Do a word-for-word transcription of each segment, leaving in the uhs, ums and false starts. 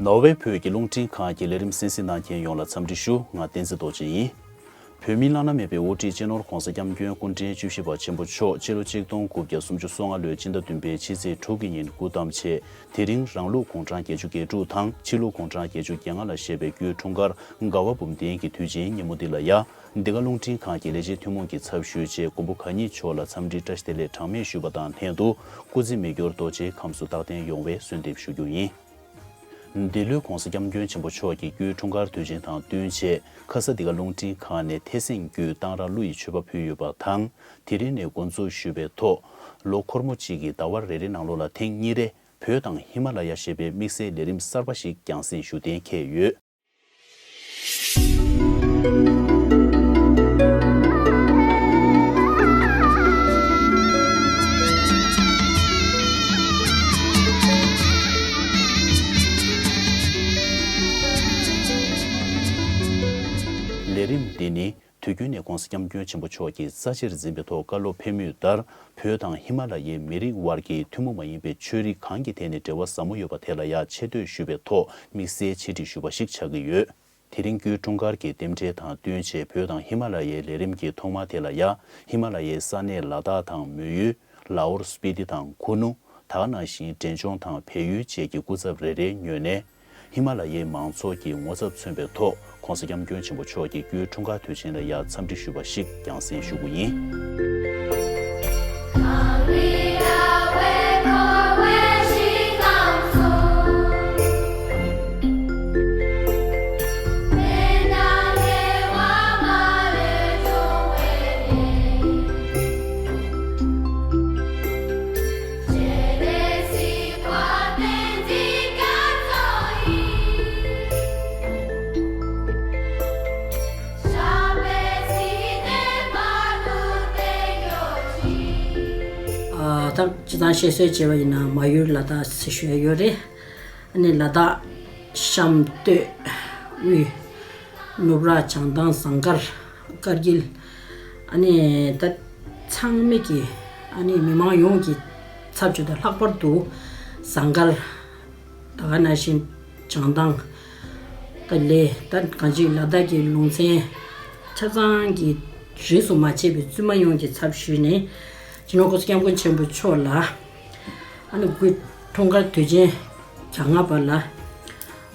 ནོར་ཝེ་བོད་ཀྱི་རླུང་འཕྲིན་ཁང་གི་ལས་རིམ་གསན་གཟིགས་གནང་མཁན་ཡོངས་ལ་འཚམས་འདྲི་ཞུ། ང་བསྟན་འཛིན་རྡོ་རྗེ་ཡིན། བོད་མིའི་བླ་ན་མེད་པའི་དབུ་ཁྲིད་སྤྱི་ནོར་༧གོང་ས་༧སྐྱབས་མགོན་སྐུ་ཕྲེང་བཅུ་བཞི་པ་ཆེན་པོ་མཆོག་སྤྱི་ལོ་ཆིག་སྟོང་དགུ་བརྒྱ་སུམ་ཅུ་སོ་ལྔ་ལོའི་ཕྱི་ཟླ་བདུན་པའི་ཕྱི་ཚེས་དྲུག་གི་ཉིན་སྐུ་བལྟམས་བྱས། དེ་རིང་རང་ལུགས་དགུང་གྲངས་བརྒྱད་ཅུ་གྱ་དྲུག་དང་ཕྱི་ལུགས་དགུང་གྲངས་བརྒྱད་ཅུ་གྱ་ལྔ་ལ་བཞེས་པའི་སྐུའི་འཁྲུངས་སྐར་དགའ་བ་འབུམ་ལྡན་གྱི་དུས་ཆེན་ཉིན་མོ་འདི་ལ་ཡ། འདི་ག་རླུང་འཕྲིན་ཁང་གི་ལས་བྱེད་ཐུན་མོང་གི་ཚབ་ཞུས་བྱས་མགོན་པོ་གང་ཉིད་མཆོག་ལ་འཚམས་འདྲིའི་བཀྲ་ཤིས་བདེ་ལེགས་གྲངས་མེད་ཞུས་པ་དང་ལྷན་དུ། སྐུ་ཚེ་མི་འགྱུར་རྡོ་རྗེའི་ཁམས་སུ་རྟག་བརྟན་ཡོང་བའི་གསོལ་འདེབས་ཞུ་རྒྱུ་ཡིན། འདི་ལོའི་༧གོང་ས་༧སྐྱབས་མགོན་ཆེན་པོ་མཆོག་གི་སྐུའི་འཁྲུངས་སྐར་དུས་ཆེན་དང་བསྟུན་བྱས། ཁ་ས་འདི་ག་རླུང་འཕྲིན་ཁང་ནས་ཐེག་སེང་བརྒྱུད་གཏང་རག་གླུ་ཡི་མཆོད་པ་ཕུལ་ཡོད་པ་དང་། དེ་རིང་ནས་འགོ་འཛུགས་ཞུས་པའི་ཐོག་ལོ་འཁོར་མོ་གཅིག་གི་ཟླ་བ་རེ་རེའི་ནང་ལོགས་ལ་ཐེངས་གཉིས་རེ་བོད་དང་ཧི་མ་ལ་ཡ་ཞེས་པའི་དམིགས་བསལ་ལས་རིམ་གསར་པ་ཞིག་རྒྱང་སྲིང་ཞུ་གཏན་འཁེལ་ཡོད། ལས་རིམ་འདི་ནི། དུས་རྒྱུན་ནས་༧གོང་ས་༧སྐྱབས་མགོན་ཆེན་པོ་མཆོག་གིས་རྩ་ཆེར་འཛིན་པའི་ཐོག་བཀའ་སློབ་ཕེབས་མུས་ལྟར། བོད་དང་ཧི་མ་ལ་ཡའི་མི་རིགས་དབར་གྱི་ཐུན་མོང་མ་ཡིན་པའི་ཆོས་རིག་གང་གི་ཐད་ནས་འབྲེལ་བ་ཟབ་མོ་ཡོད་པ་དེ་ལ་ཡང་ཆེ་བསྟོད་ཞུ་བའི་ཐོག་དམིགས་བསལ་ཆེད་སྒྲིག་ཞུས་པ་ཞིག་ཆགས་ཀྱི་ཡོད། དེ་རིང་སྐུའི་འཁྲུངས་སྐར་གྱི་རྟེན་འབྲེལ་དང་བསྟུན་བྱས། བོད་དང་ཧི་མ་ལ་ཡའི་ལས་རིམ་གྱི་ཐོག་མ་དེ་ལ་ཡང་། ཧི་མ་ལ་ཡའི་ས་གནས་ལ་དྭགས་དང་མོན་ཡུལ། ལ་ཨོར། སྤི་ཏི་དང་ཁུ་ནུ། ད་ག་ནང་བཞིན་འབྲས་ལྗོངས་དང་བལ་ཡུལ་བཅས་ཀྱི་སྐུ་ཚབ་རེ་རེའི་ངོས་ནས། ཧི་མ་ལ་ཡའི་མང་ཚོགས་ཀྱི་ངོ་ཚབ་མཚོན་པའི་ཐོག་༧གོང་ས་༧སྐྱབས་མགོན་ཆེན་པོ་མཆོག་གི་སྐུའི་འཁྲུངས་སྐར་དུས་ཆེན་ལ་ཡང་འཚམས་འདྲི་ཞུས་པ་ཞིག་རྒྱང་སྲིང་ཞུ་རྒྱུ་ཡིན། ཨ། ད་སྤྱིར་བཏང་བཤད་སྲོལ་བྱས་པ་ཡིན་ན་མ་ཡུལ་ལ་དྭགས་ཟེར་ཞུ་ཡ་ཡོད་རེད། ཨ་ནི་ལ་དྭགས་གཤམ་སྟོད་དབུས། ནུབ་ར་བྱང་ཐང་ཟངས་དཀར། དཀར་སྐྱིད། ཨ་ནི་ད་ཚང་མས་ཀྱི་ཨ་ནི་མི་མང་ཡོངས་ཀྱི་ཚབ་བྱས་ཏེ་ལྷག་པར་དུ་ཟངས་དཀར། ད་ག་ནང་བཞིན་བྱང་ཐང་། ད་ལས་ད་གང་ཅི་ལ་དྭགས་ཀྱི་ལུང་ཚན་ཆ་ཚང་གི་རིས་སུ་མ་ཆད་པའི་བཙུན་མ་ཡོངས་ཀྱི་ཚབ་ཞུས་ནས་སྤྱི་ནོར་༧གོང་ས་༧སྐྱབས་མགོན་ཆེན་པོ་མཆོག་ལ། ཨ་ནི་སྐུའི་འཁྲུངས་སྐར་དུས་ཆེན་གྱ་ལྔ་པ་ལ་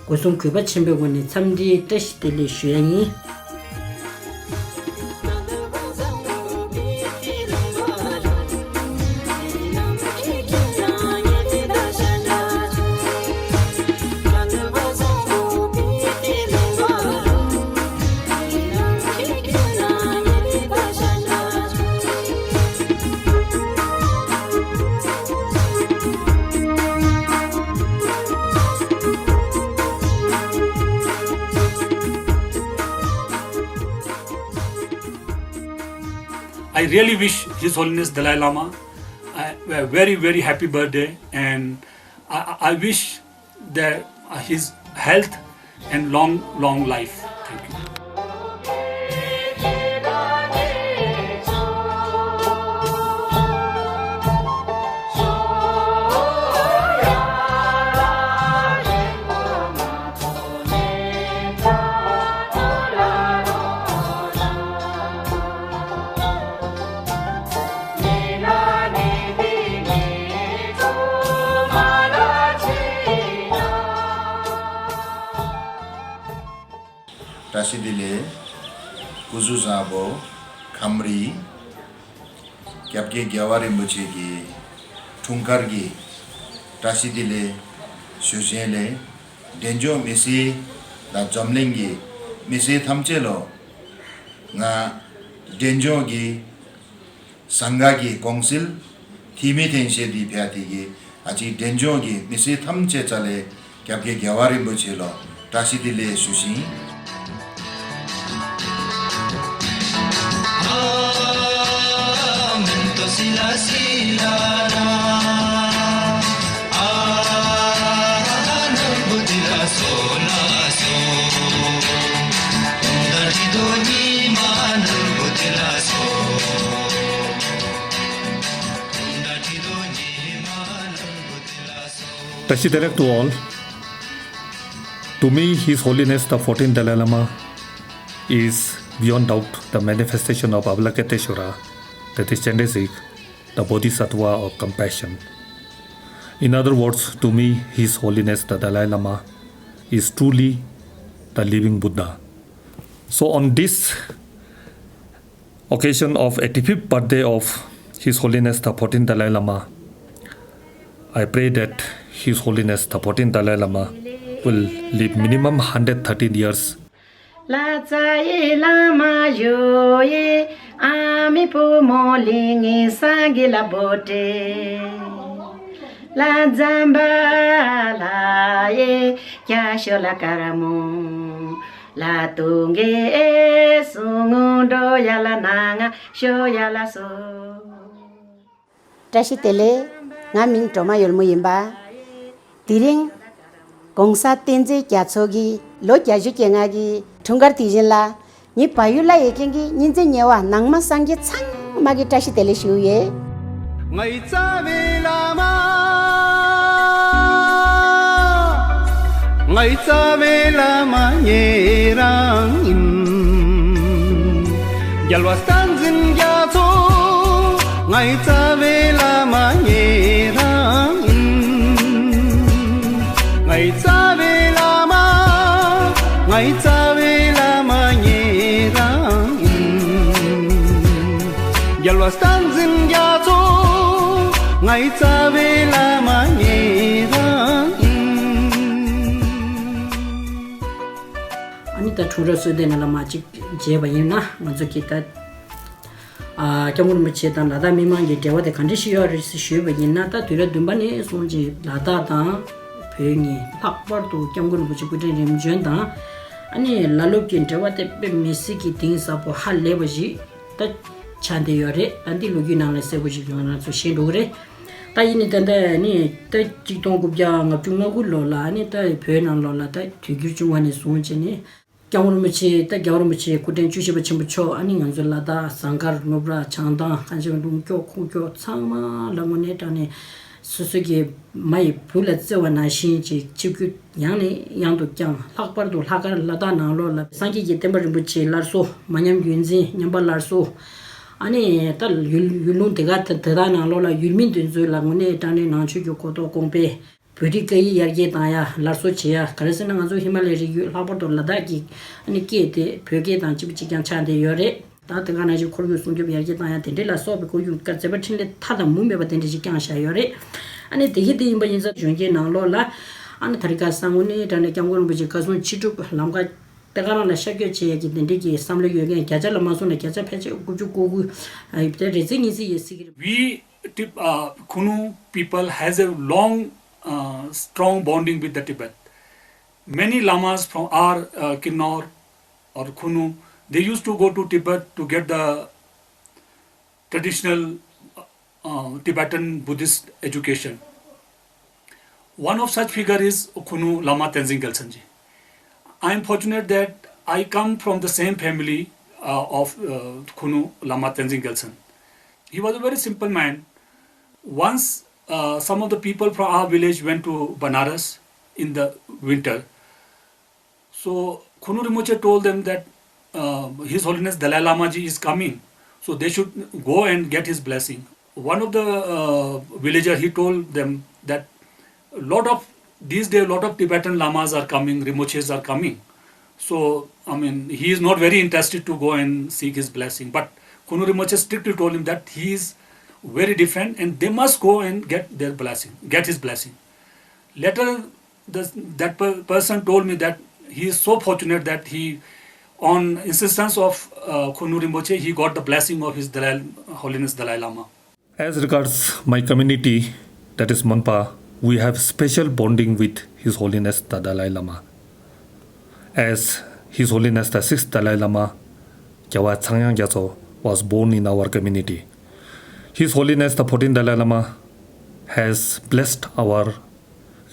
སྒོ་གསུམ་གུས་པ་ཆེན་པོའི་སྒོ་ནས་འཚམས་འདྲིའི་བཀྲ་ཤིས་བདེ་ལེགས་ཞུ་ཡ་ཡིན། I really wish His Holiness Dalai Lama a, a very, very happy birthday, and I, I I wish that, uh, his health and long, long life. Thank you. བཀྲ་ཤིས་བདེ་ལེགས། སྐུ་གཟུགས་བཟང་པོ། ཁམས་རི། སྐྱབས་རྗེ་རྒྱལ་བ་རིན་པོ་ཆེ་གི་འཁྲུངས་སྐར་གྱི་བཀྲ་ཤིས་བདེ་ལེགས་ཞུ་བཞིན་ལས། འབྲས་ལྗོངས་མི་སེར་དང་འཛམ་གླིང་གི་མི་སེར་ཐམས་ཅད་ལ་ང་འབྲས་ལྗོངས་ཀྱི་ཟངས་དཀར་གྱི་ཀོང་སིལ་འཐུས་མི་ཐེངས་ཤིག་འདི་ཕེབས་ཏེ་གི་ཨ་ཅིག་འབྲས་ལྗོངས་ཀྱི་མི་སེར་ཐམས་ཅད་རྩ་ལས་སྐྱབས་རྗེ་རྒྱལ་བ་རིན་པོ་ཆེ་ལ་བཀྲ་ཤིས་བདེ་ལེགས་ཞུ་ཞིང་། བཀྲ་ཤིས་བདེ་ལེགས་to all. To me, His Holiness the fourteenth Dalai Lama is beyond doubt the manifestation of Avalokiteshvara, that is Chenrezig, the Bodhisattva of compassion. In other words, to me, His Holiness the Dalai Lama is truly the living Buddha. So, on this occasion of eighty-fifth birthday of His Holiness the fourteenth Dalai Lama, I pray that His Holiness the fourteenth Dalai Lama will live minimum hundred thirteen years. ལ་ཙ་ཡི་བླ་མ་ཡོ་ཡི་ཨ་མི་བུ་མོ་ལི་ངི་སང་གི་ལ་བོ་ཏེ་ལ་ཛམ་བ་ལ་ཡེ་ཀྱ་ཤོ་ལ་ཀ་ར་མོ། ལ་ཏུང་གེ་ཨེ་སུ་ངུ་འགྲོ་ཡ་ལ་ན་ང་ཤོ་ཡ་ལ་སོ། བཀྲ་ཤིས་བདེ་ལེགས། ང་མིང་སྒྲོལ་མ་ཡོལ་མོ་ཡིན་པ། དེ་རིང་༸གོང་ས་བསྟན་འཛིན་རྒྱ་མཚོ་གི་ལོ་བརྒྱད་ཅུ་གྱ་ལྔ་གི་འཁྲུངས་སྐར་དེ་བཞིན་ལ། ངའི་བལ་ཡུལ་ལ་ཡོད་མཁན་གྱི་གཉེན་ཚན་ཉེ་བ་ནང་མ་སངས་རྒྱས་ཚང་མ་གི་བཀྲ་ཤིས་བདེ་ལེགས་ཞུ་ཡོད། ངའི་རྩ་བའི་བླ་མ། ངའི་རྩ་བའི་བླ་མ་ཉེ་རང་ཡིན། རྒྱལ་བ་བསྟན་འཛིན་རྒྱ་མཚོ། ངའི་རྩ་བའི་བླ་མ་ཉེ་རང་ཡིན། ངའི་རྩ་བའི་བླ་མ། ངའི་རྩ་བའི་བླ་མ་ཉེ་རང་ཡིན། རྒྱལ་བ་བསྟན་འཛིན་རྒྱ་མཚོ། ངའི་རྩ་བའི་བླ་མ་ཉེ་རང་ཡིན། ཨ་ནི་ད་འཁྲུངས་རབས་གསོལ་འདེབས་ནང་ལ་མ་གཅིག་མཇལ་བ་ཡིན་ན་ང་ཚོ་གི་ད། ཨ། སྐྱབས་མགོན་རིན་པོ་ཆེ་དང་ལ་དྭགས་མི་མང་གི་འབྲེལ་བ་དེ་ག་འདྲ་ཞིག་ཡོད་རེད་ཞུས་པ་ཡིན་ན། ད་དུས་རབས་བདུན་པ་ནས་བཟུང་ཅིག་ལ་དྭགས་དང་བོད་གཉིས་ལྷག་པར་དུ་སྐྱབས་མགོན་རིན་པོ་ཆེ་སྐུ་ཕྲེང་རིམ་བྱོན་དང་ཨ་ནི་ལ་ལུགས་ཀྱི་འབྲེལ་བ་དེ་དཔེ་མི་སྲིད་ཀྱི་གཏིང་ཟབ་པོ་ཧ་ལས་པ་ཞིག་ད་ཆགས་བསྡད་ཡོད་རེད། ད་འདི་ལོ་རྒྱུས་ནང་ལ་གསལ་པོ་ཞིག་ང་རང་ཚོ་ཤེས་འགྲོ་གི་རེད། ད་ཡིན་ནའི་ད་ལྟ་ནི་ད་གཅིག་སྟོང་དགུ་བརྒྱ་ལྔ་བཅུ་ང་དགུ་ལོ་ལ་ནི་ད་བོད་ནང་ལོགས་ལ་ད་དུས་འགྱུར་བྱུང་བ་ནས་བཟུང་བྱས་ནས། སྐྱབས་མགོན་རིན་པོ་ཆེ། ད་རྒྱལ་བ་རིན་པོ་ཆེ་སྐུ་ཕྲེང་བཅུ་བཞི་པ་ཆེན་པོ་མཆོག་ཨ་ནི་ང་ཚོ་ལ་དྭགས་ཟངས་དཀར་ནུབ་ར་བྱང་ཐང་ཁ་ཆེ་ལུང་ཀྱོག་ཁུག་ཀྱོག་ཚང་མ་ལ་དངོས་གནས་དྲང་གནས་སོ་སོ་གི་མ་ཡི་བུ་ལ་བརྩེ་བ་ནང་བཞིན་ཅིག་ཆིབས་བསྒྱུར་ཡང་ནས་ཡང་དུ་བསྐྱངས། ལྷག་པར་དུ་ལྷག་དཀར་ལ་དྭགས་ནང་ལོགས་ལ་སངས་རྒྱས་ཀྱི་བསྟན་པ་རིན་པོ་ཆེའི་སླར་གསོ། མ་ཉམས་རྒྱུན་འཛིན་ཉམས་པ་སླར་གསོ། ཨ་ནི་ད་ཡུལ་ཡུལ་ལུང་དེ་ག་དེ་དེ་དག་ནང་ལོགས་ལ་ཡུལ་མི་དེ་ཚོའི་ལ་དངོས་གནས་དྲང་གནས་ནང་ཆོས་ཀྱི་གོ་རྟོགས་གོང་སྤེལ། བོད་རིགས་སྐད་ཡིག་ཡར་རྒྱས་བཏང་ཡ། སླར་གསོ་བྱེད་ཡ། ག་རེ་ཟེར་ན་ང་ཚོ་ཧི་མ་ལའི་རི་རྒྱུད་ལྷག་པར་དུ་ལ་དྭགས་ཀྱི་ཨ་ནི་སྐད་དེ་བོད་སྐད་དང་གཅིག་པ་གཅིག་རྐྱང་ཆགས་བསྡད་ཡོད་རེད། ད་དེ་ག་ནང་བཞིན་ཁོར་ཡུག་སྲུང་སྐྱོབ་ཡར་རྒྱས་བཏང་ཡ་དེ་འདྲས་ལ་སོགས་པའི་ཁོར་ཡུག་དཀར་མཛད་པ་འཕྲིན་ལས་མཐའ་དང་མུ་མེད་པ་དེ་འདྲས་ཞིག་བསྐྱངས་བཞག་ཡོད་རེད། ཨ་ནི་དེ་གི་དེ་ཡིན་པ་ཡིན་ཙང་གཞོན་སྐྱེས་ནང་ལོགས་ལ་ཨ་ནི་ད་རེས་ཁ་སང་དངོས་གནས་དྲང་གནས་སྐྱབས་མགོན་རིན་པོ་ཆེ་བཀའ་གསུང་ཅི་སྒྲུབ་ལམ་ཁ་དེ་ག་རང་ལ་ཤར་བསྐྱོད་བྱེད་ཡ་གི་དེ་འདྲས་ཀྱི་བསམ་བློ་ཡོད་མཁན་བརྒྱ་ཆ་ལ་མ་སོང་ན་བརྒྱ་ཆ་ཕལ་ཆེར་དགུ་བཅུ་གོ་དགུ་ཨ་དེ་རེ་ཚིག་གཉིས་ཚིག་ཡོད་སྲིད་ཀྱི་རེད། We Tib- uh, Khunu people has a long, uh, strong bonding with the Tibet. Many lamas from our, uh, Kinnaur or Khunu, they used to go to Tibet to get the traditional, uh, Tibetan Buddhist education. One of such figure is Khunu Lama Tenzin Gyaltsen ji. I am fortunate that I come from the same family, uh, of, uh, Khunu Lama Tenzin Gyaltsen. He was a very simple man. Once, uh, some of the people from our village went to Banaras in the winter. So Khunu Rinpoche told them that, uh, His Holiness Dalai Lama ji is coming, so they should go and get his blessing. One of the, uh, villager, he told them that lot of, these days, lot of Tibetan lamas are coming, Rinpoches are coming. So, I mean, he is not very interested to go and seek his blessing. But Khunu Rinpoche strictly told him that he is very different and they must go and get their blessing, get his blessing. Later, the, that per- person told me that he is so fortunate that he, on insistence of, uh, Khunu Rinpoche, he got the blessing of His Dalai, Holiness Dalai Lama. As regards my community, that is Monpa, we have special bonding with His Holiness the Dalai Lama. As His Holiness the sixth Dalai Lama, Gyalwai Tsangyan Gyatso, was born in our community. His Holiness the fourteenth Dalai Lama has blessed our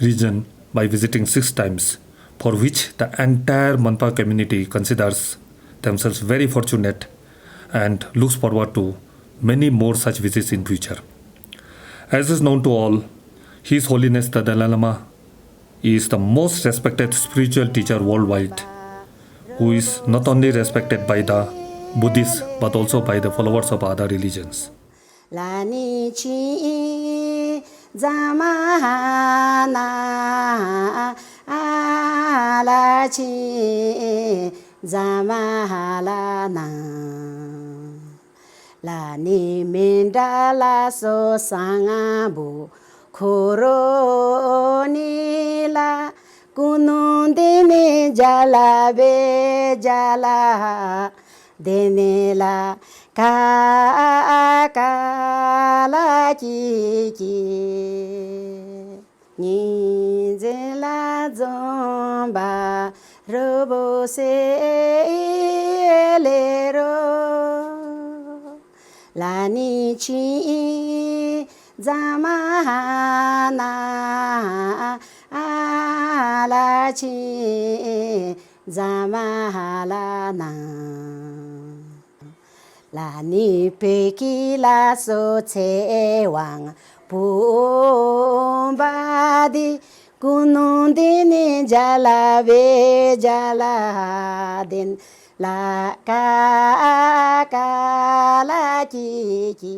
region by visiting six times, for which the entire Monpa community considers themselves very fortunate and looks forward to many more such visits in future. As is known to all, His Holiness the Dalai Lama is the most respected spiritual teacher worldwide, who is not only respected by the Buddhists but also by the followers of other religions. ལ་ནི་ཆི་ཛ་མ་ཧ་ན་ཨ་ལ་ཆི་ཛ་མ་ཧ་ལ་ན། ལ་ནི་མི་འདྲ་ལ་སོ་སང་བུ་ཁོ་རོ་ནི་ལ་ཀུ་ནུ་འདི་ནི་ཇ་ལ་བེ་ཇ་ལ་དེ་ནི་ལ་ཀ་ཀ་ལ་ཀི་ཀི། ཉིན་འཛིན་ལ་འཛོམས་པ་རུ་བོ་སེ་ལེ་རོ། ལ་ནི་ཆི་ཛ་མ་ཧ་ན་ཨ་ལ་ཆི་ཛ་མ་ཧ་ལ་ན། ལ་ནི་བེ་ཀི་ལ་སོ་ཚེ་དབང་བུམ་པ་འདི་ཀུ་ནུ་འདི་ནི་ཇ་ལ་བེ་ཇ་ལ་དེན་ལ་ཀ་ཀ་ལ་ཀི་ཀི།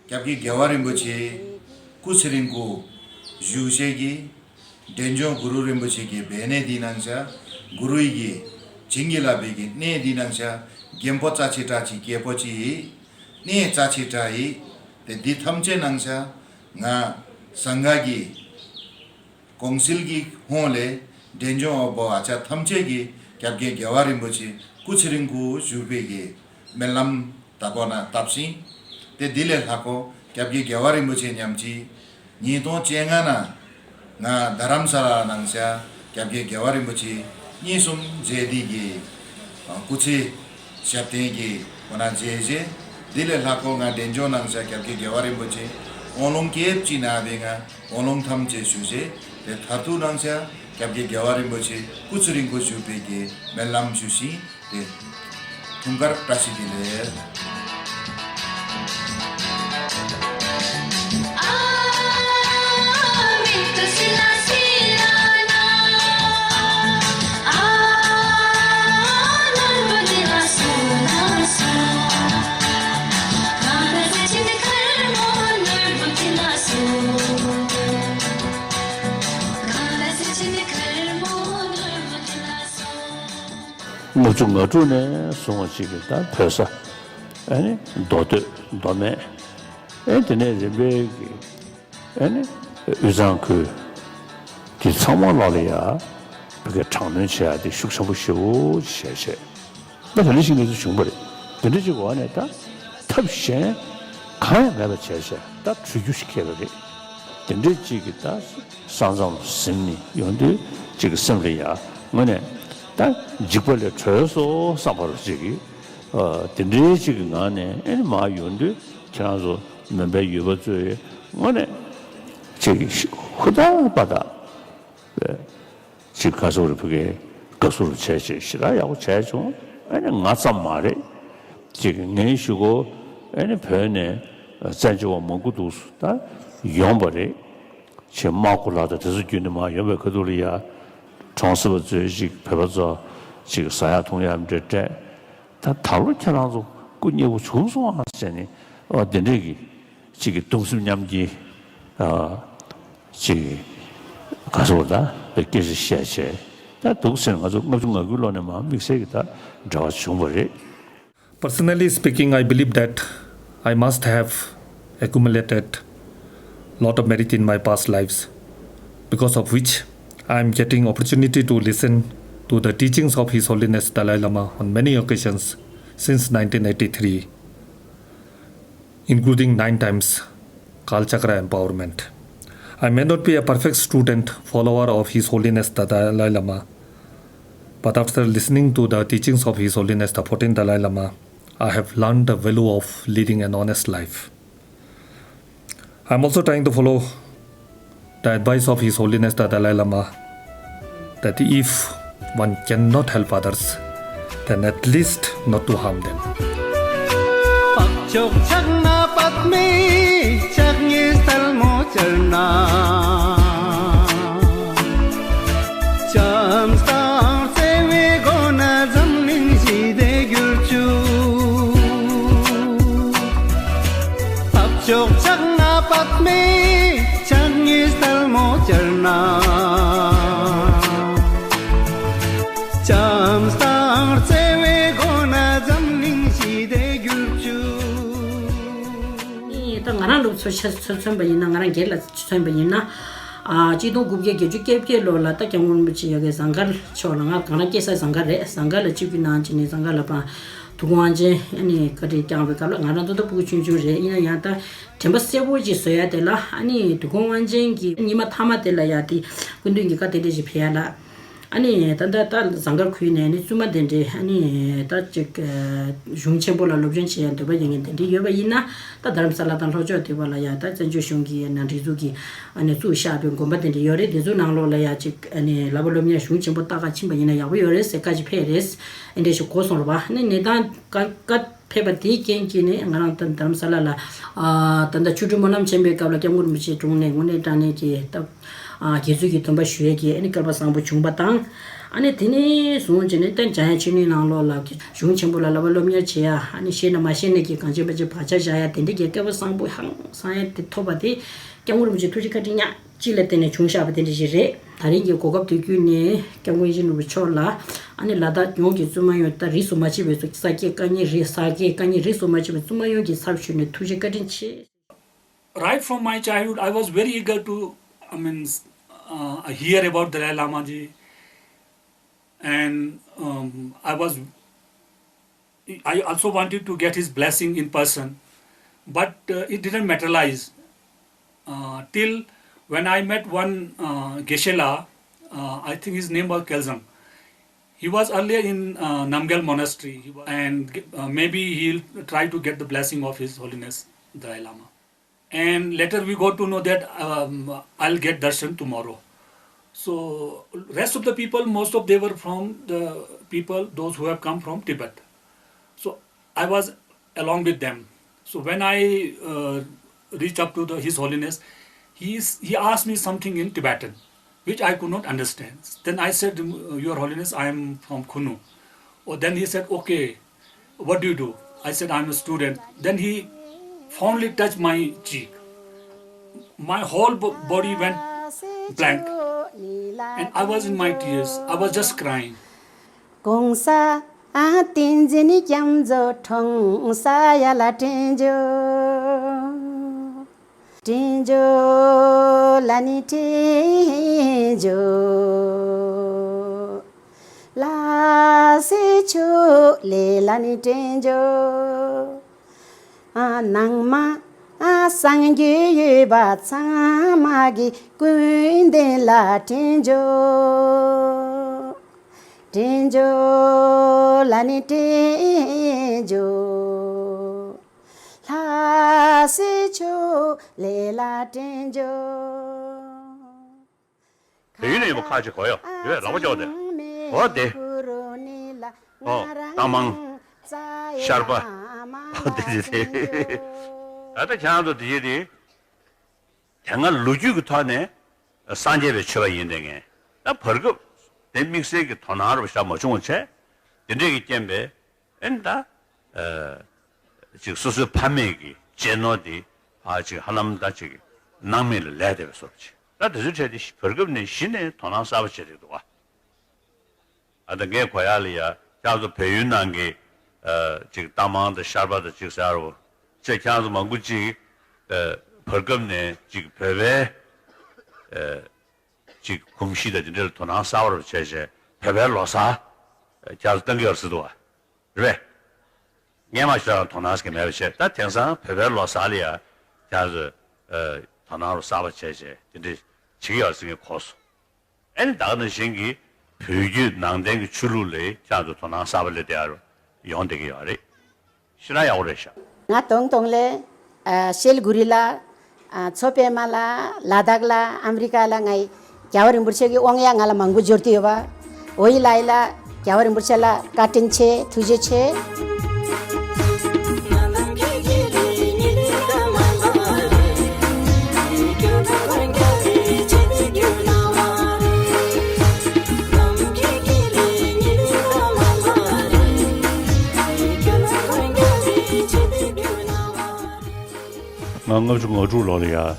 སྐྱབས་རྗེ་རྒྱལ་བ་རིན་པོ་ཆེ་སྐུ་ཚེ་རིང་པོ་བཞུགས་བྱས་ཀྱི་འབྲས་ལྗོངས་གུ་རུ་རིན་པོ་ཆེ་གི་སྦས་གནས་འདི་ནང་བཞག་གུ་རུ་ཡི་གི་བྱིན་གྱིས་བརླབས་པའི་གི་གནས་འདི་ནང་བཞག་རྒན་པོ་རྩ་ཆེ་དྲག་ཅིག་སྐྱེས་པོ་ཅིག་ཡིན། གནས་རྩ་ཆེ་དྲག་ཡིན། དེ་འདི་ཐམས་ཅད་ནང་བཞག་ང་ཟངས་དཀར་གྱི་ཀོང་སིལ་གྱི་ཧོང་ལས་འབྲས་ལྗོངས་འོ་བོ་ཨ་ཅག་ཐམས་ཅད་ཀྱིས་སྐྱབས་རྗེ་རྒྱལ་བ་རིན་པོ་ཆེ་སྐུ་ཚེ་རིང་པོ་བཞུགས་པའི་གི་སྨོན་ལམ་ད་གོ་ན་བཏབ་ཤིང་། དེ་འདི་ལས་ལྷག་གོ་སྐྱབས་རྗེ་རྒྱལ་བ་རིན་པོ་ཆེ་མཉམ་གཅིག་ཉིས་སྟོང་བཅོ་ལྔ་ན་ང་རྡ་རམ་ས་ལ་ནང་བཞག་སྐྱབས་རྗེ་རྒྱལ་བ་རིན་པོ་ཆེ་གཉིས་གསུམ་མཇལ་འདི་གི་སྐུ་ཚེ་ཞབས་བརྟན་གྱི་ཁོ་ན་མཇལ་རྗེས་འདི་ལས་ལྷག་གོ་ང་འབྲས་ལྗོངས་ནང་བཞག་སྐྱབས་རྗེ་རྒྱལ་བ་རིན་པོ་ཆེ་དབང་ལུང་སྐྱེས་ཅི་ན་བའི་ང་དབང་ལུང་ཐམས་ཅད་ཞུ་རྗེས་དེ་མཐར་ཐུག་ནང་བཞག་སྐྱབས་རྗེ་རྒྱལ་བ་རིན་པོ་ཆེ་སྐུ་ཚེ་རིང་པོ་བཞུགས་པའི་གི་སྨོན་ལམ་ཞུ་ཞིང་། དེ་འཁྲུངས་སྐར་བཀྲ་ཤིས་བདེ་ལེགས། ལྔ་བཅུ་ང་དྲུག་ནས་བཟུང་བ་ཅིག་གི་ད་བོད་ས་ཨ་ནི་མདོ་སྟོད་མདོ་སྨད་ཨེ་དེ་ནས་རིམ་པས་ཀྱི་ཨེ་ནི་དབུས་གཙང་ཁུལ་དེ་ཚང་མ་ལོག་ལ་ཡ་བོད་སྐད་དྲག་གནོན་བྱེད་ཡ་དེ་ཤུགས་ཆེན་པོ་ཞེ་པོ་ཅིག་བྱས་བྱས་ད་དེ་འདྲ་ཞིག་གནས་ཚུལ་བྱུང་བ་རེད། དེ་འདྲ་ཅིག་འོག་ནས་ད་ཐབས་གཞན་གང་ཡང་མེད་པ་བྱས་བྱས་ད་བྲོས་རྒྱུ་ཞིག་ཁེལ་བ་རེད། དེ་འདྲ་ཅིག་གི་ད། ས་མཚམས་ཟིན་ནས་ཡོང་དུས་གཅིག་གི་སེམས་ལ་ཡ་དངོས་གནས་ད་འཇིགས་པ་ལས་གྲོལ་སོང་བསམ་པ་རུ་གཅིག་གི་དེ་འདྲའི་གཅིག་གི་ངང་ནས་ཨེ་ནི་མར་ཡོང་དུས་ཁྱེད་རང་ཚོ་མོན་པའི་ཡུལ་པ་ཚོས་དངོས་གནས་གཅིག་གི་ཧུར་ཐག་པ་དག་གཅིག་ག་ཚོད་རེ་ཕ་གིའི་དགའ་བསུ་རུ་བྱས་བྱས་ཞེ་དྲག་ཡག་པོ་བྱས་བྱུང་། ཨེ་ནི་ང་ཙམ་མ་རེད། གཅིག་གི་ངའི་གཞུག་གུ་ཨེ་ནི་བོད་ནས་བཙན་བྱོལ་བ་མང་པོ་འདུག་ད་ཡོང་བ་རེད། ཆེས་དམག་ཁུལ་ལ་དང་དེ་ཚོ་བརྒྱུད་ནས་མར་ཡོང་བའི་ཁ་ཐུག་ལ་ཡ། གྲོང་གསེབ་པ་ཚོས་ཅིག་བོད་པ་ཚོ་ཅིག་ཟ་ཡག་འཐུང་ཡག་འདྲ་སྤྲད། ད་ད་ལོ་ཁྱེད་རང་ཚོ་སྐུ་མཉེལ་པོ་བྱུང་སོང་ཨ་ཟེར་ནས་ཨ་དེ་འདྲས་ཀྱི་ཅིག་གི་གདུང་སེམས་མཉམ་སྐྱེད་ཨ་ཅིག་ག་སོགས་ད་བའི་སྐད་ཆ་བཤད་བྱས་ད་འདུག་ཟེར་ང་ཚོ་ལྔ་བཅུ་ང་དགུའི་ལོ་ནས་མར་དམིགས་བསལ་གྱི་ད་འབྲེལ་བ་བྱུང་བ་རེད། Personally speaking, I believe that I must have accumulated lot of merit in my past lives, because of which I am getting opportunity to listen to the teachings of His Holiness Dalai Lama on many occasions since nineteen eighty-three, including nine times Kalachakra empowerment. I may not be a perfect student, follower of His Holiness the Dalai Lama, but after listening to the teachings of His Holiness the fourteenth Dalai Lama, I have learned the value of leading an honest life. I am also trying to follow the advice of His Holiness the Dalai Lama that if one cannot help others, then at least not to harm them. འཕགས་མཆོག་ཕྱག་ན་པདྨེ། ཕྱག་གཉིས་ཟལ་མོ་སྦྱར་ན། ཕྱོགས་ཕྱག་ན་པདྨེ་ཕྱག་གཉིས་ཐལ་མོ་སྦྱར་ན། བྱམས་དང་བརྩེ་བའི་སྒོ་ནས་འཛམ་གླིང་ཞི་བདེ་གྱུར་ཅིག་ཨེ། ད་ང་རང་སློབ་གསོ་ཆ་ཚོད་མཚོན་པ་ཡིན་ན། ང་རང་སྒེར་ལ་མཚོན་པ་ཡིན་ན། ཨ། གཅིག་སྟོང་དགུ་བརྒྱ་བརྒྱད་ཅུ་གྱ་བརྒྱད་ལོ་ལ་ད་སྐྱབས་མགོན་རིན་པོ་ཆེ་ཡ་གི་ཟངས་དཀར་ཕྱོགས་ལ། ང་ང་རང་སྐྱེས་ས་ཟངས་དཀར་རེད། ཟངས་དཀར་ལ་ཆིབས་བསྒྱུར་གནང་བྱས་ནས་ཟངས་དཀར་ལ་པ་དུས་འཁོར་དབང་ཆེན་ཨ་ནི་བཀའ་དྲིན་བསྐྱངས་པའི་སྐབས་ལ། ང་རང་ད་ལྟ་ཕྲུ་གུ་ཆུང་ཆུང་རེད། ཡིན་ན་ཡང་ད་དྲན་པ་གསལ་པོ་ཅིག་བཟོ་ཡ་དེ་ལ། ཨ་ནི་དུས་འཁོར་དབང་ཆེན་གྱི་ཉི་མ་མཐའ་མ་དེ་ལ་ཡ་དེ་སྐུ་མདུན་གྱིས་བཀའ་དེ་འདྲ་ཞིག་ཕེབས་ཡ་ལ། ཨ་ནི་ད་ལྟ་ད་ཟངས་དཀར་ཁུལ་ནས་ནི་བཙུན་མ་དེ་འདྲའི། ཨ་ནི་ད་ཅིག་གཞུང་ཆེན་པོ་ལ་སློབ་སྦྱོང་བྱེད་ཡ་འདོད་པ་ཡོད་མཁན་དེ་འདྲ་ཡོད་པ་ཡིན་ན། ད་རྡ་རམ་ས་ལ་དང་ལྷོ་ཕྱོགས་དེ་བ་ལ་ཡ་ད་བཙན་བྱོལ་གཞུང་གི་ནང་སྒྲིག་འཛུགས་ཀྱི་ཨ་ནི་བཙུགས་བཞག་པའི་དགོན་པ་དེ་འདྲ་ཡོད་རེད། དེ་ཚོའི་ནང་ལོགས་ལ་ཡ་ཅིག་ཨ་ནི་བསླབ་པ་སློབ་གཉེར་གཞུང་ཆེན་པོ་ལྟ་ག་ཕྱིན་པ་ཡིན་ན་ཡག་པོ་ཡོད་རེད་ཟེར་བཀའ་ཅིག་ཕེབས་རེད། ཨེ་འདྲ་ཞིག་གོ་སོང་རེད་པ། ཨ་ནི་གནས་སྟངས་བཀའ་བཀའ་ཕེབས་པ་དེའི་རྐྱེན་གྱིས་ནི་ང་རང་ད་རྡ་རམ་ས་ལ་ལ། ཨ། ད་ལྟ་ཆོ་འཕྲུལ་སྨོན་ལམ་ཆེན་པོའི་སྐབས་ལ་སྐྱབས་མགོན་རིན་པོ་ཆེའི་དྲུང་ནས་དངོས་གནས་དྲང་གནས་ཀྱི་ད། ཨ། དགེ་ཚུལ་གྱི་སྡོམ་པ་ཞུ་ཡས་ཀྱི་ཨ་ནི་སྐལ་པ་བཟང་པོ་བྱུང་བ་དང་། ཨ་ནི་དེ་ནས་བཟུང་བྱས་ནས་ད་འཇམ་དབྱངས་ཆོས་གླིང་ནང་ལོགས་ལ་གཞུང་ཆེན་པོ་ལ་བསླབ་པ་སློབ་གཉེར་བྱེད་ཡ། ཨ་ནི་ཤེས་ན་མ་ཤེས་ན་གྱི་གང་བྱས་མ་བྱས་བག་ཆགས་བཞག་ཡ་དེ་འདྲ་གྱི་སྐལ་པ་བཟང་པོ་ཧང་སང་ཡ་དེ་ཐོབ་པ་དེ་སྐྱབས་མགོན་རིན་པོ་ཆེའི་ཐུགས་རྗེ་བཀའ་དྲིན་ཉག་གཅིག་ལ་བརྟེན་ནས་བྱུང་བཞག་པ་དེ་འདྲ་ཞིག་རེད། ད་རིང་གི་གོ་སྐབས་དེ་བརྒྱུད་ནས་སྐྱབས་མགོན་ཡིད་བཞིན་ནོར་བུ་མཆོག་ལ། ཨ་ནི་ལ་དྭགས་ཡོངས་ཀྱི་བཙུན་མ་ཡོངས། ད་རིས་སུ་མ་ཆད་པའི་ས་སྐྱེས་བཀའ་རྙིང་རིས། ས་སྐྱེས་བཀའ་རྙིང་རིས་སུ་མ་ཆད་པའི་བཙུན་མ་ཡོངས་ཀྱི་ཚབ་ཞུས་ནས་ཐུགས་རྗེ་བཀའ་དྲིན་ཆེ། Right from my childhood, I was very eager to, I mean, uh, hear about Dalai Lama ji, and um, I was, I also wanted to get his blessing in person, but uh, it didn't materialize uh, till when I met one uh, Geshe-la. Uh, I think his name was Gyaltsang. He was earlier in uh, Namgyal Monastery, he was, and uh, maybe he'll try to get the blessing of His Holiness Dalai Lama. And later we got to know that um, I'll get darshan tomorrow. So rest of the people, most of they were from the people, those who have come from Tibet. So I was along with them. So when I uh, reached up to the, His Holiness, he, is, he asked me something in Tibetan, which I could not understand. Then I said, "Your Holiness, I am from Khunu." Oh, then he said, "Okay, what do you do?" I said, "I'm a student." Then he fondly touched my cheek. My whole bo- body went blank. And I was in my tears. I was just crying. གོང་ས་བསྟན་འཛིན་སྐྱབས་མགོན་གྲོངས་ས་ཡ་ལ་དྲན་འཇོ། དྲན་འཇོ་ལ་ནི་དྲན་འཇོ། ལྷ་སྲས་མཆོག་ལས་ལ་ནི་དྲན་འཇོ། ཨ། ནང་མ་ཨ། སངས་རྒྱས་ཡོད་པ་ཚང་མ་གི་སྐུ་མདུན་ལ་དྲན་འཇོ། དྲན་འཇོ་ལ་ནི་དྲན་འཇོ། ལྷ་སྲས་མཆོག་ལས་ལ་དྲན་འཇོ། བལ་ཡུལ་ནས་ཡོང་བ་ཁག་ཅིག་གོ་ཡོད་རེད། ལག་པ་ཅོག་དེ། འོ་དེ། ཨོ། རྟ་མང་། ཤར་པ། ཨོ་དེ་དེ་དེ། ད་ལྟ་ཁྱེད་རང་ཚོ་དེ་ཡིན་དེ། དེ་སྔ་ལོ་རྒྱུས་ཀྱི་ཐོག་ནས་སངས་རྒྱས་པའི་ཆོས་པ་ཡིན་དེ་ངས། ད་བར་སྐབས་དེ་དམིགས་བསལ་གྱི་དོ་སྣང་རུ་བཞག་མ་བྱུང་བ་བྱས། དེ་འདྲས་ཀྱི་རྐྱེན་པས། ཨེ་ད། ཨ། ཅིག་སོ་སོའི་ཕ་མེས་ཀྱི་གཅེས་ནོར་དེ་ཕར་ཅིག་ཧ་ལམ་ད་ཅིག་སྣང་མེད་ལ་ལས་བསྡད་པའི་བཟོ་འདྲ་ཅིག་ད་དེ་ཚོའི་གྲས་དེ་བར་སྐབས་ནས་གཞི་ནས་དོ་སྣང་གསར་པ་བྱེད་བསྡད་འདུག་ག་ཨ། ད་ངས་གོ་ཡག་ལ་ཡ། ཁྱེད་ཚོ་བལ་ཡུལ་ནང་གི། ཨ། ཅིག་རྟ་མང་དང་ཤར་པ་དང་ཅིག་ཟེར་རོ། ཅེས་ཁྱེད་ཚོ་མང་པོ་ཅིག་ཨ། བར་སྐབས་ནས་ཅིག་བོད་པའི། ཨ། ཅིག་གོམས་གཤིས་དང་དེ་འདྲ་ལ་དོ་སྣང་གསར་པ་རུ་བྱས་བྱས། བོད་པའི་ལོ་གསར་ཁྱེད་ཚོ་གཏོང་གི་ཡོད་རེད་ཟེར་འདུག་བ། རེད་པས། སྔས་མ་ཞིག་ལ་དོ་སྣང་ཟེར་གྱི་མེད་པ་བྱས། ད་དེང་སང་བོད་པའི་ལོ་གསར་ལ་ཡ་ཁྱེད་ཚོས། ཨ། དོ་སྣང་རུ་གསར་པ་བྱས་བྱས་དེ་འདྲ་བྱེད་ཀྱི་ཡོད་རེད་ཟེར་ངས་གོ་སོང་། ཨ་ནི་ད་ག་ནང་བཞིན་གྱི་བོད་བརྒྱུད་ནང་བསྟན་གྱི་ཆོས་ལུགས་ལ་ཁྱེད་ཚོ་དོ་སྣང་གསར་པ་སླེབས་བསྡད་ཡོད་རེད། ཡོང་བསྡད་ཀྱི་ཡོད་རེད། ཞེ་དྲག་ཡག་པོ་རེད་ཤག་ང་ཏོང་ཏོང་ལས། ཨ། ཤེལ་གུ་རི་ལ། ཨ། མཚོ་པདྨ་ལ། ལ་དྭགས་ལ། ཨ་མི་རི་ཀ་ལ། ངའི་རྒྱལ་བ་རིན་པོ་ཆེ་གི་དབང་ཡ་ང་ལ་མང་པོ་འབྱོར་ཏེ་ཡོད་པ། འོ་ཡི་ལ་ཡི་ལ། རྒྱལ་བ་རིན་པོ་ཆེ་ལ་བཀའ་དྲིན་ཆེ། ཐུགས་རྗེ་ཆེ། ང་ལྔ་བཅུ་ང་དྲུག་ལོ་ལ་ཡ། ཨེ།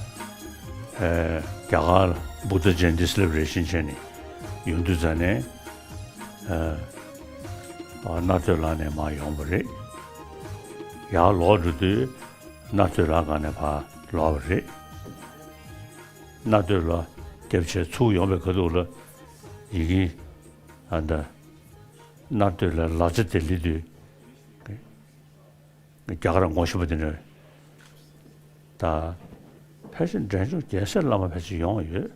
རྒྱ་གར་ལ་Buddha Jayanti celebration བྱས་ནས་ཡོང་དུས་ཙ་ནས། ཨེ། ཨ། རྣ་སྟོད་ལ་ནས་མར་ཡོང་བ་རེད། ཡར་ལོག་འགྲོ་དུས་རྣ་སྟོད་ལ་སྒང་ནས་ཕར་ལོག་པ་རེད། རྣ་སྟོད་ལ་རྒྱབ་ཆེ་ཚུར་ཡོང་བའི་ཁ་ཐུག་ལ་ཡི་གེ། ཨ། འདི། རྣ་སྟོད་ལ་ལ་ཙ་དེ་ལི་དུས། རྒྱ་གར་ངོ་ཤེས་པ་དེ་འདྲ། ད་ཕལ་ཆེར་འབྲས་ལྗོངས་རྒྱལ་སྲས་བླ་མ་ཕལ་ཆེར་ཡོང་ཡོད།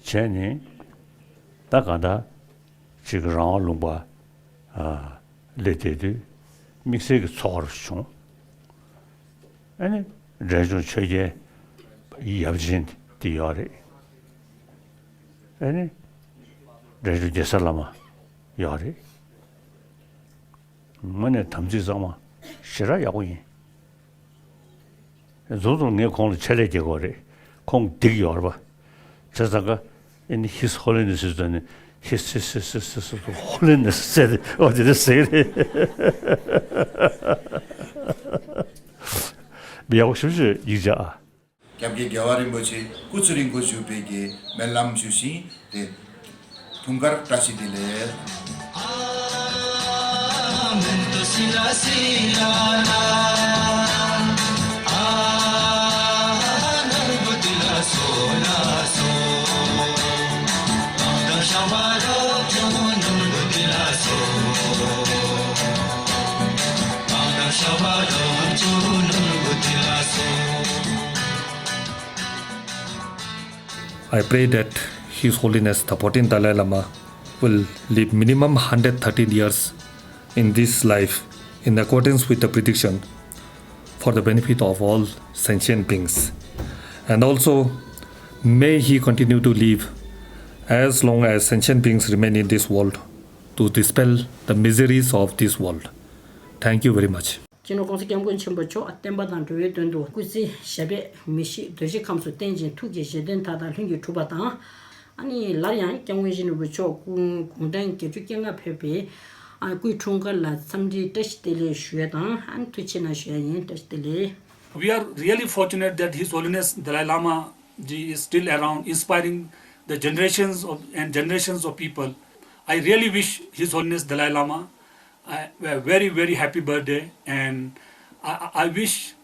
བྱས་ནས་ད་གང་ལྟར་ཅིག་རང་དབང་ལུང་པ། ཨ། ལ་བསྡད་དུས་དམིགས་བསལ་གྱི་ཚོར་བ་བྱུང་། ཨ་ནི་འབྲས་ལྗོངས་ཆོས་རྒྱལ་ཡབ་ཆེན་དེ་ཡོད་རེད། ཨ་ནི་འབྲས་ལྗོངས་རྒྱལ་སྲས་བླ་མ་ཡོད་རེད། དངོས་གནས་དམ་ཚིག་གཙང་མ་ཞེ་དྲག་ཡག་པོ་ཡིན། མཚམས་མཚམས་ངས་ཁོང་ལ་ཆེད་ལས་རྒྱག་གི་ཡོད་རེད། ཁོང་སྡིག་ཡོད་རེད་པ། བྱས་ཙང་ཀ་ཨ་ནི་His Holiness ཟེར་ནས་His His His His His Holiness ཟེར་ཏེ་འོ་དེ་འདྲ་ཟེར་གི་རེད། མི་ཡག་པོ་ཞེ་པོ་ཅིག་ཡིན་ཅག་ཨ། སྐྱབས་རྗེ་རྒྱལ་བ་རིན་པོ་ཆེ་སྐུ་ཚེ་རིང་པོ་བཞུགས་པའི་གི་སྨོན་ལམ་ཞུ་ཞིང་དེ། དུང་དཀར་བཀྲ་ཤིས་བདེ་ལེགས། I pray that His Holiness the fourteenth Dalai Lama will live minimum hundred thirteen years in this life, in accordance with the prediction, for the benefit of all sentient beings. And also, may he continue to live as long as sentient beings remain in this world to dispel the miseries of this world. Thank you very much. སྤྱི་ནོར་༸གོང་ས་༸སྐྱབས་མགོན་ཆེན་པོ་མཆོག་བསྟན་པ་དང་འགྲོ་བའི་དོན་དུ་སྐུ་ཚེ་ཞབས་པད་མི་ཤིགས་རྡོ་རྗེ་ཁམས་སུ་བརྟན་ཅིང་ཐུགས་ཀྱི་བཞེད་དོན་མཐའ་དག་ལྷུན་གྱིས་གྲུབ་པ་དང་། ཨ་ནི་སླར་ཡང་༸སྐྱབས་མགོན་ཆེན་པོ་མཆོག་དགུང་གྲངས་བརྒྱད་ཅུ་གྱ་ལྔ་ཕེབས་པའི་ཨ་སྐུའི་འཁྲུངས་སྐར་ལ་འཚམས་འདྲིའི་བཀྲ་ཤིས་བདེ་ལེགས་ཞུ་ཡ་དང་ཨ་ནི་ཐུགས་ཆེ་གནང་ཞུ་ཡ་ཡིན། བཀྲ་ཤིས་བདེ་ལེགས། We are really fortunate that His Holiness Dalai Lama ji is still around, inspiring the generations of, and generations of people. I really wish His Holiness Dalai Lama a, a very, very happy birthday, and I, I I wish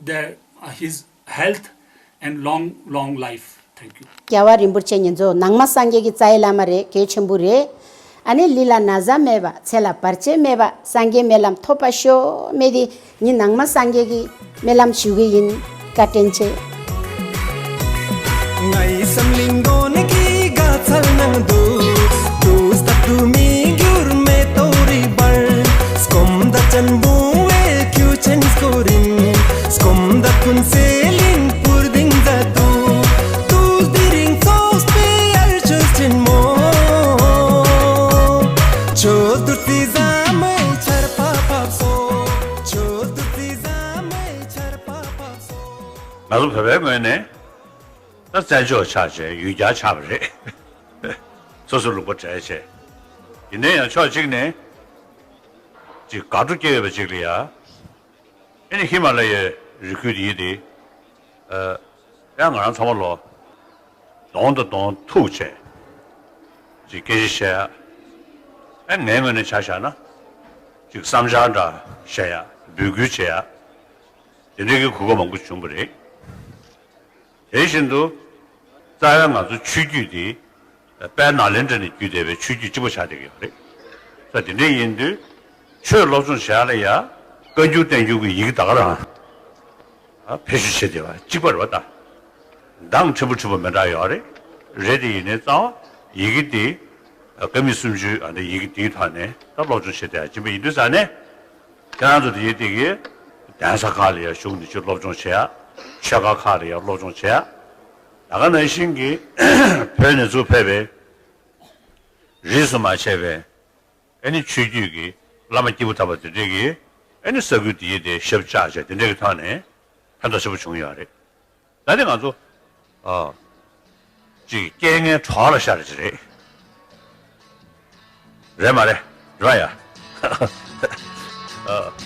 that, uh, his health and long, long life. Thank you. རྒྱལ་བ་རིན་པོ་ཆེ་ཉིད་ཚོ་ནང་མ་སངས་རྒྱས་ཀྱི་རྩ་བའི་བླ་མ་རེད། གལ་ཆེན་པོ་རེད། ཨ་ནི་ལུས་ལ་ན་ཚ་མེད་པ་ཚེ་ལ་བར་ཆད་མེད་པ་སངས་རྒྱས་སྨོན་ལམ་ཐོབ་པ་ཤོག་སྨྲས་ཏེ་ངས་ནང་མ་སངས་རྒྱས་ཀྱི་སྨོན་ལམ་ཞུ་གི་ཡིན། བཀའ་དྲིན་ཆེ། ངའི་བསམ་བློའི་སྒོ་ནས་ཀྱི་དགའ་ཚལ་ནང་དུ། དུས་རྟག་ཏུ་མི་འགྱུར་མེ་ཏོག་རིག་འབར། སྐོམ་དང་སྤྱན་འབུམ་བའི་ཁྱུ་ཆེན་སྐོར་རིམ། སྐོམ་དང་ཀུན་གསལ་གླིང་བུར་ལྡིང་མཛད་དུ། དུས་འདི་རིང་ཚོགས་པའི་ཡར་ཆོས་ཆེན་མོ། ཆོས་རྡུལ་རྩི་ཟ་མའི་ཆར་པ་ཕབ་སོ། ཆོས་རྡུལ་རྩི་ཟ་མའི་ཆར་པ་ཕབ་སོ། ང་ཚོ་བོད་པའི་ངོས་ནས་ད་བཙན་བྱོལ་ཆགས་བྱས་ཡུལ་གྱར་ཆགས་པ་རེད། སོ་སོ་ལུང་པ་བྲལ་བྱས། ཡིན་ནའི་ཡང་ཕྱོགས་གཅིག་ནས་ཅིག་དགའ་སྤྲོ་སྐྱེ་ཡོད་པ་ཅིག་ལ་ཡ། ཨེ་ནི་ཧི་མ་ལ་ཡའི་རི་ཁུལ་དེ་ཡིན་ཏེ། ཨ། ཡང་ང་རང་ཚང་མ་ལོ། གདོང་དང་གདོང་ཐུག་བྱས། ཅིག་སྐད་ཆ་བཤད་ཡ། ཨེ་ངའི་ངོས་ནས་ཆ་བཞག་ན། ཅིག་བསམ་འཆར་འདྲ་བཤད་ཡ། འབོད་སྐུལ་བྱེད་ཡ། དེ་འདྲའི་གི་གོ་སྐབས་མང་པོ་བྱུང་བ་རེད། དེ་བཞིན་དུ། རྩ་བའི་ང་ཚོ་ཆོས་བརྒྱུད་དེ། དཔལ་ནཱ་ལེནྡྲ་ནས་བརྒྱུད་བསྡད་པའི་ཆོས་བརྒྱུད་གཅིག་པ་ཆགས་བསྡད་ཀྱི་ཡོད་རེད། ས་དེ་འདྲ་ཡིན་དུས། ཆོས་སློབ་སྦྱོང་བྱེད་ཡ་ལ་ཡ། བཀའ་འགྱུར་བསྟན་འགྱུར་གྱི་ཡི་གེ་ད་ག་རང་། ཨ། བེད་སྤྱོད་བྱེད་བསྡད་པ་གཅིག་པ་རེད་པ་ད། གདངས་ཕྲན་བུ་ཕྲན་བུ་མི་འདྲ་ཡོད་རེད། རེད་དེ་ཡིན་ནའི་རྩ་བ་ཡི་གེ་དེ། ཨ། ཀ་མད་སུམ་ཅུའི་ཨ་འདྲ་ཡི་གེ་དེའི་ཐོག་ནས་ད་སློབ་སྦྱོང་བྱེད་བསྡད་ཡ་གཅིག་པ་ཡིན་དུས་ཙང་ནས། ཁྱེད་རང་ཚོ་དེ་ཡི་སྟེང་གི་གདན་ས་ཁག་ལ་ཡང་ཞུགས་ནས་ཆོས་སློབ་སྦྱོང་བྱེད་ཡ། ཆོས་ཁང་ཁག་ལ་ཡང་སློབ་སྦྱོང་བྱེད་ཡ། ད་ག་ནང་བཞིན་གྱི་བོད་ནས་ཚུར་ཕེབས་པའི་རིས་སུ་མ་ཆད་པའི་ཨེ་ནི་ཆོས་བརྒྱུད་ཀྱི་བླ་མ་སྐྱེས་བུ་དམ་པ་དེ་འདྲས་ཀྱིས་ཨེ་ནི་ས་ཁུལ་དེ་ཡི་དེ་ཞབས་བཅགས་བྱས་དེ་འདྲས་ཀྱི་ཐོག་ནས་ཕན་ཐོགས་ཆེན་པོ་བྱུང་ཡོད་རེད། ད་དེ་ང་ཚོ། ཨ། ཅིག་རྐྱེན་ངན་གྲོགས་ལ་ཤར་ཅིག་རེད། རེད་མ་རེད། རེད་ཡ། ཨ།